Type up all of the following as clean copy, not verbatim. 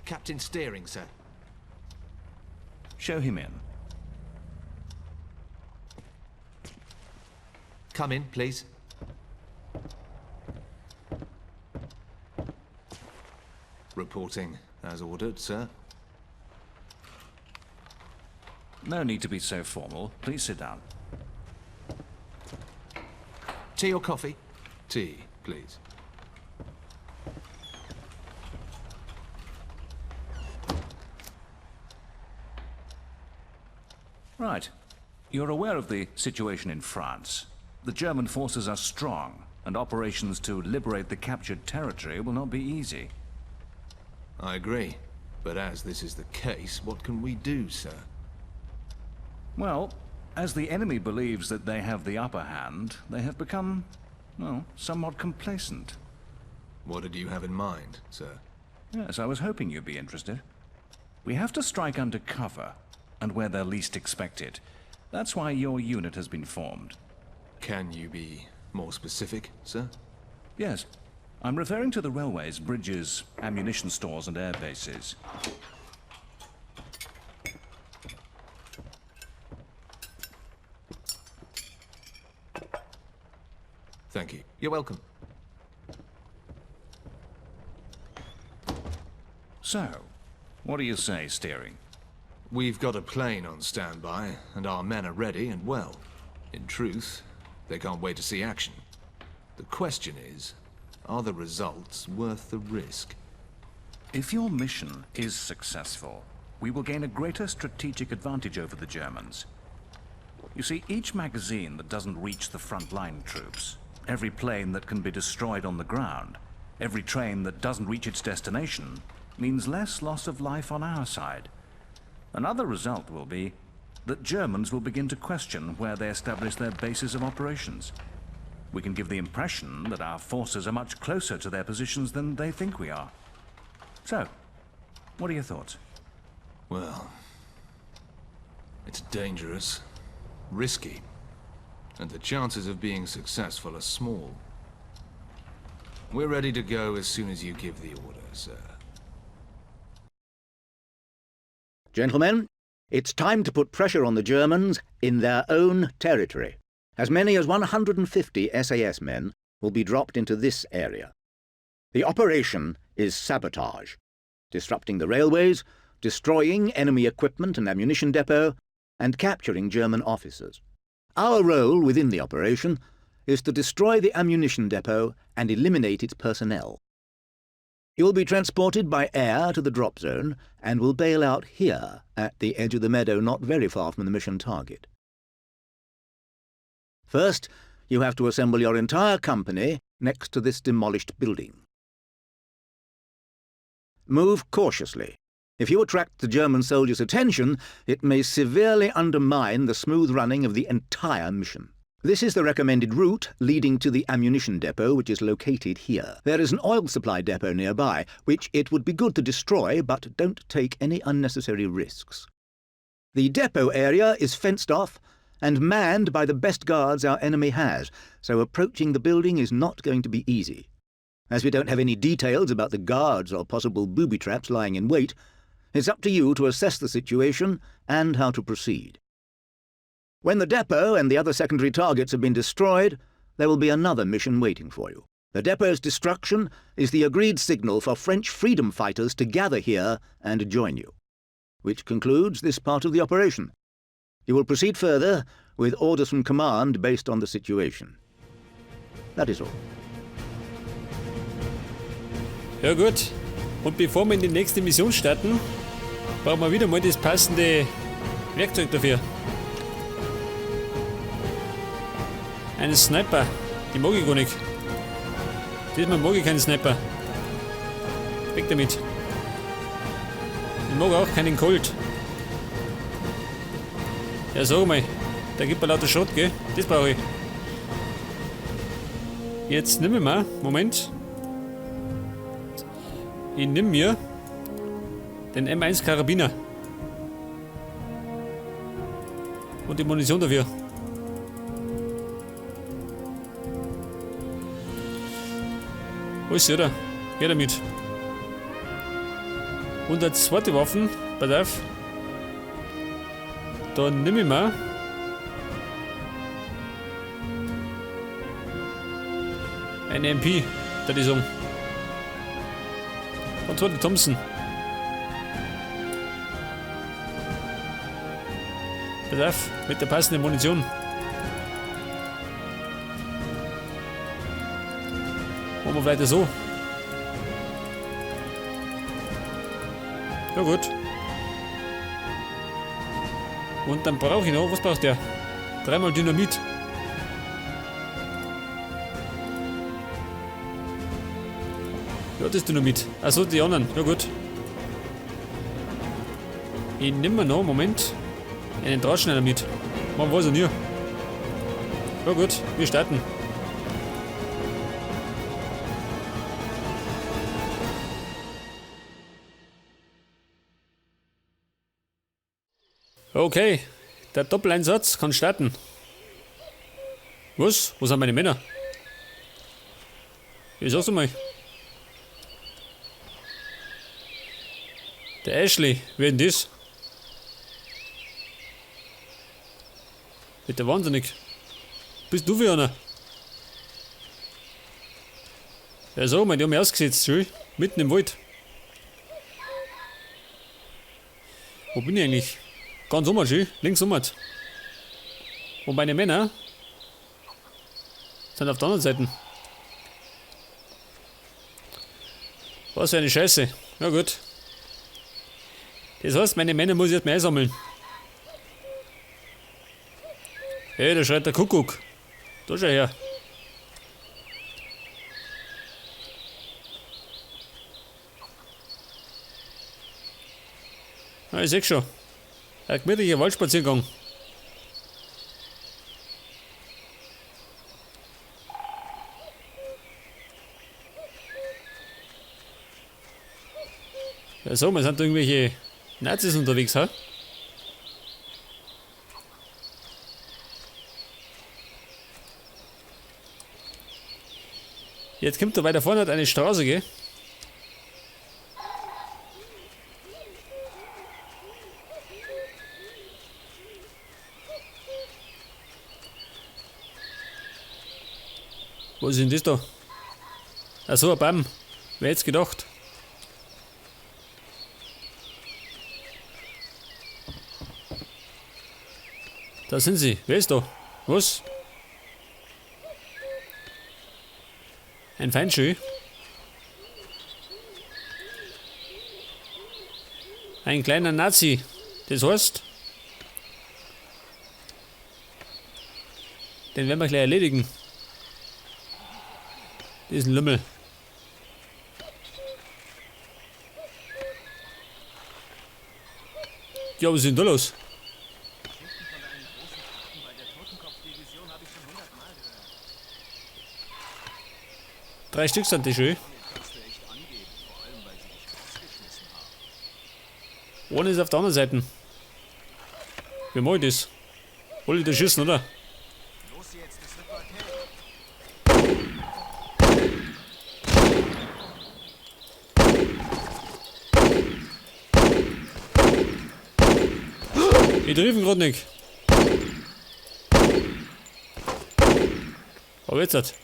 Captain Steering, sir. Show him in. Come in, please. Reporting as ordered, sir. No need to be so formal. Please sit down. Tea or coffee? Tea, please. Right. You're aware of the situation in France. The German forces are strong, and operations to liberate the captured territory will not be easy. I agree. But as this is the case, what can we do, sir? Well, as the enemy believes that they have the upper hand, they have become, well, somewhat complacent. What did you have in mind, sir? Yes, I was hoping you'd be interested. We have to strike under cover, and where they're least expected. That's why your unit has been formed. Can you be more specific, sir? Yes, I'm referring to the railways, bridges, ammunition stores, and air bases. Thank you. You're welcome. So, what do you say, Steering? We've got a plane on standby, and our men are ready and well. In truth, they can't wait to see action. The question is, are the results worth the risk? If your mission is successful, we will gain a greater strategic advantage over the Germans. You see, each magazine that doesn't reach the frontline troops, every plane that can be destroyed on the ground, every train that doesn't reach its destination, means less loss of life on our side. Another result will be that Germans will begin to question where they establish their bases of operations. We can give the impression that our forces are much closer to their positions than they think we are. So, what are your thoughts? Well, it's dangerous, risky, and the chances of being successful are small. We're ready to go as soon as you give the order, sir. Gentlemen, it's time to put pressure on the Germans in their own territory. As many as 150 SAS men will be dropped into this area. The operation is sabotage, disrupting the railways, destroying enemy equipment and ammunition depot, and capturing German officers. Our role within the operation is to destroy the ammunition depot and eliminate its personnel. You will be transported by air to the drop zone and will bail out here at the edge of the meadow not very far from the mission target. First, you have to assemble your entire company next to this demolished building. Move cautiously. If you attract the German soldiers' attention, it may severely undermine the smooth running of the entire mission. This is the recommended route leading to the ammunition depot, which is located here. There is an oil supply depot nearby, which it would be good to destroy, but don't take any unnecessary risks. The depot area is fenced off and manned by the best guards our enemy has, so approaching the building is not going to be easy. As we don't have any details about the guards or possible booby traps lying in wait, it's up to you to assess the situation and how to proceed. When the depot and the other secondary targets have been destroyed, there will be another mission waiting for you. The depot's destruction is the agreed signal for French freedom fighters to gather here and join you. Which concludes this part of the operation. You will proceed further with orders from command based on the situation. That is all. Ja gut. Und bevor wir in die nächste Mission starten, brauchen wir wieder mal das passende Werkzeug dafür. Einen Sniper. Die mag ich gar nicht. Diesmal mag ich keinen Sniper. Weg damit. Ich mag auch keinen Colt. Ja, sag mal. Da gibt man lauter Schrott, gell? Das brauche ich. Jetzt nimm ich mal. Moment. Ich nimm mir den M1 Karabiner. Und die Munition dafür. Wo ist sie, oder? Geh damit. Und als zweite Waffen, pass auf, da nehme ich mal eine MP, da die sagen. Und zwar die Thompson. Pass auf, mit der passenden Munition. Machen wir weiter so. Ja gut. Und dann brauche ich noch, was braucht der? 3-mal Dynamit. Ja, das Dynamit. Achso, die anderen. Ja gut. Ich nehme mir noch, Moment, einen Drahtschneider mit. Man weiß ja nie. Ja gut, wir starten. Okay, der Doppeleinsatz kann starten. Was? Wo sind meine Männer? Ich sag's mal. Der Ashley, wer denn das? Wird der wahnsinnig. Bist du für einer? Ja, sag mal, die haben mich ausgesetzt, schön. Mitten im Wald. Wo bin ich eigentlich? Ganz um, schön. Links um. Und meine Männer sind auf der anderen Seite. Was für eine Scheiße. Na gut. Das heißt, meine Männer muss ich jetzt mal einsammeln. Hey, da schreit der Kuckuck. Da schau her. Na, ich seh schon. Ein gemütlicher Waldspaziergang. Ja, so, wir sind da irgendwelche Nazis unterwegs, ha? Jetzt kommt da weiter vorne eine Straße, gell? Was ist denn das da? Ach so, ein Baum. Wer hätt's gedacht? Da sind sie. Wer ist da? Was? Ein Feinschö. Ein kleiner Nazi. Das heißt, den werden wir gleich erledigen. Diesen Lümmel. Ja, was ist denn da los? 3 Stück sind die schön. Einer ist auf der anderen Seite. Wie mach ich das? Wollt ihr das schießen, oder? Ich triff ihn grad nicht. Aber jetzt hat.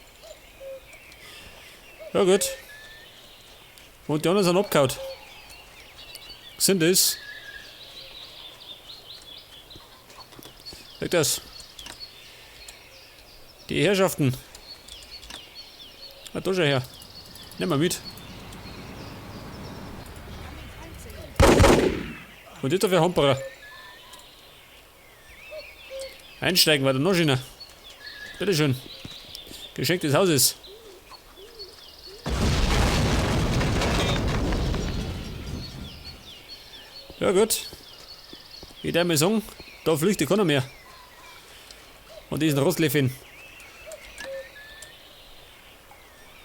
Ja gut. Und die anderen sind abgehauen. Sind das? Weg das. Die Herrschaften. Ah, da schau her. Nimm mal mit. Und das dafür Hamperer. Einsteigen war der noch schöner. Bitteschön. Geschenk des Hauses. Ja gut. Ich darf mal sagen, da flüchtet keiner mehr. Und diesen Rostlefin.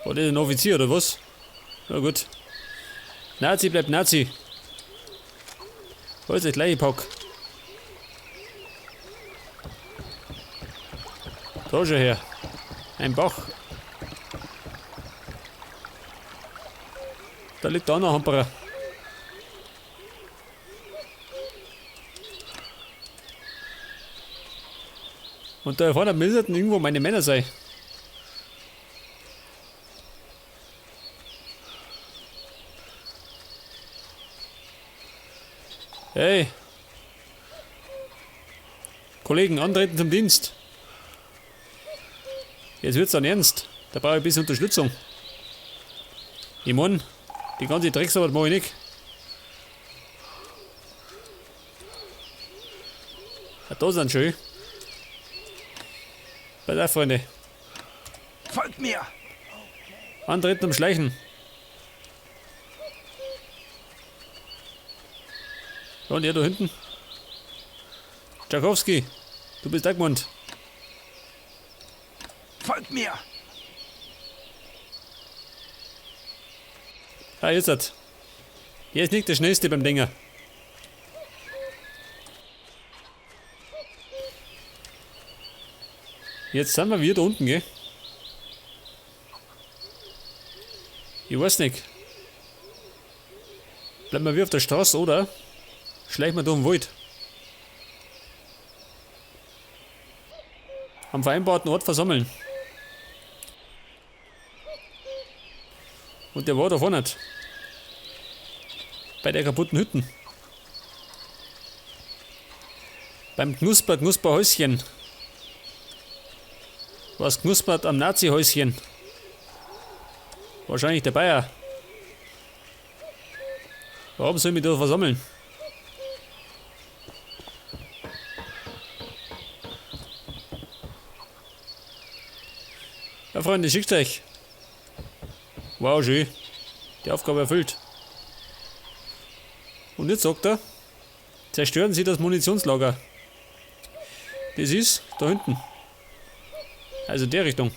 War das ein Offizier oder was? Ja gut. Nazi bleibt Nazi. Alles das gleiche Pack. Da schau her. Ein Bach. Da liegt auch noch ein Hamperer. Und da vorne müssten irgendwo meine Männer sein. Hey! Kollegen, antreten zum Dienst! Jetzt wird's dann ernst. Da brauche ich ein bisschen Unterstützung. Ich mein, die ganze Drecksarbeit mache ich nicht. Ja, da sind schön. Pass auf, Freunde. Folgt mir! Antreten zum Schleichen. Und ihr da hinten? Tchaikovsky, du bist Dagmund. Folgt mir! Ah, jetzt hat. Der ist nicht der schnellste beim Dinger. Jetzt sind wir wieder da unten, gell? Ich weiß nicht. Bleiben wir wieder auf der Straße, oder? Schleichen wir durch den Wald. Am vereinbarten Ort versammeln. Und der war da vorne. Bei der kaputten Hütten. Beim Knusper, Knusperhäuschen. Was knuspert am Nazi-Häuschen? Wahrscheinlich der Bayer. Warum soll ich mich da versammeln? Ja, Freunde, schickt euch. Wow, schön. Die Aufgabe erfüllt. Und jetzt sagt er, zerstören Sie das Munitionslager. Das ist da hinten. Also in der Richtung.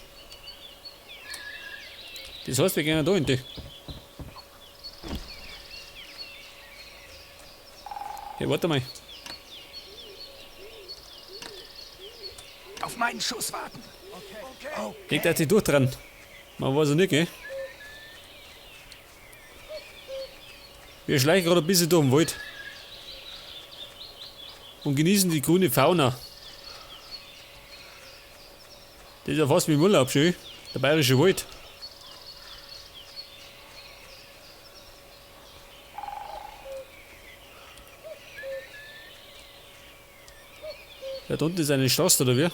Das heißt, wir gehen da hinten. Ja, warte mal. Auf meinen Schuss warten. Okay. Legt euch die durch dran. Man weiß ja nicht, gell? Wir schleichen gerade ein bisschen durch den Wald. Und genießen die grüne Fauna. Das ist ja fast wie im Urlaub, schön. Der bayerische Wald. Ja, da unten ist eine Straße, oder wie?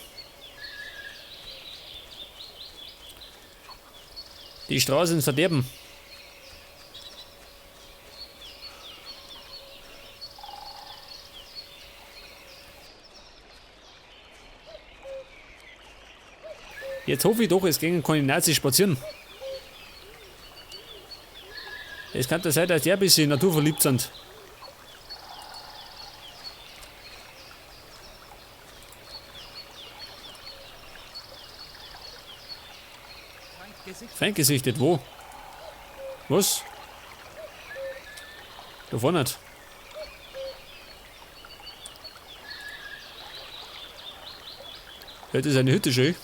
Die Straße ins Verderben. Jetzt hoffe ich doch, es gingen keine Nazis spazieren. Es kann ja sein, dass die ein bisschen naturverliebt sind. Feindgesichtet, wo? Was? Da vorne nicht. Ja, das ist eine Hütte, schön.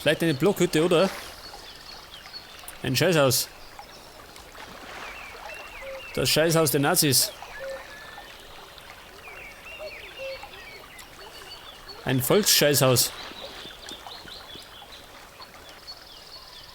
Vielleicht eine Blockhütte, oder? Ein Scheißhaus. Das Scheißhaus der Nazis. Ein Volksscheißhaus.